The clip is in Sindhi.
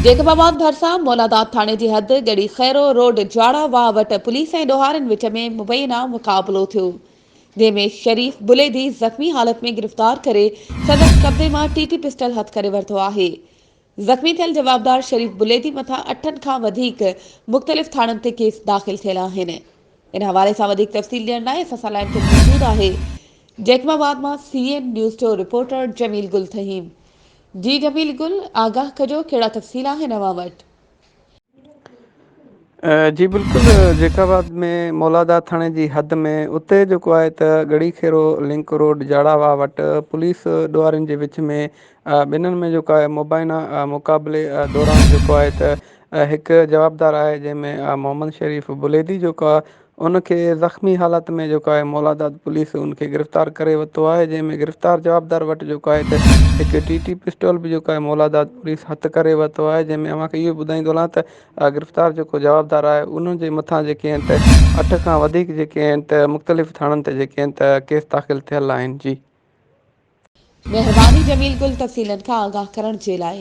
جيڪب آباد ڀرسان مولاداد ٿاڻي جي حد ڳڙهي خيرو روڊ جاڙا واهه وٽ پوليس ۽ ڏوهارين وچ ۾ مبينا مقابلو ٿيو جنهن ۾ شريف بليدي زخمي حالت ۾ گرفتار ڪري سندس قبضي مان ٽي ٽي پسٽل هٿ ڪري ورتو آهي زخمي ٿيل جوابدار شريف بليدي مٿان اٺن کان وڌيڪ مختلف ٿاڻن تي ڪيس داخل ٿيل آهن. ان حوالي سان وڌيڪ تفصيل ڏيڻ لاء اسان سان لائين تي موجود آهي جيڪب آباد مان سي اين نيوز جو رپورٽر جميل گل ٿهيم. جي جميل گل آگاهه ڪجو ڪهڙا تفصيل آهن اوهان وٽ. جي بلڪل جيڪب آباد ۾ مولاداد ٿاڻي جي حد ۾ اتي جيڪو آهي ته ڳڙهي خيرو لنڪ روڊ جاڙا واهه وٽ پوليس ڏوهارين جي وچ ۾ ٻنهن ۾ جيڪو آهي مبينا مقابلي دوران جيڪو آهي ته هڪ جوابدار آهي جنهن ۾ محمد شريف بليدي جيڪو آهي ان کي زخمي حالت ۾ جيڪو آهي مولاداد پوليس ان کي گرفتار ڪري ورتو آهي جنهن ۾ گرفتار جوابدار وٽ جيڪو آهي ته هڪ ٽي ٽي پسٽول به جيڪو آهي مولاداد پوليس هٿ ڪري ورتو آهي جنهن ۾ اوهان کي اهو ٻڌائيندو هلان ته گرفتار جيڪو جوابدار آهي ان جي مٿان جيڪي آهن ته اٺ کان وڌيڪ جيڪي آهن ته مختلف ٿاڻن تي جيڪي آهن ته ڪيس داخل ٿيل آهن جي. مهرباني جميل گل تفصيلن کان آگاهه ڪرڻ جي لاء.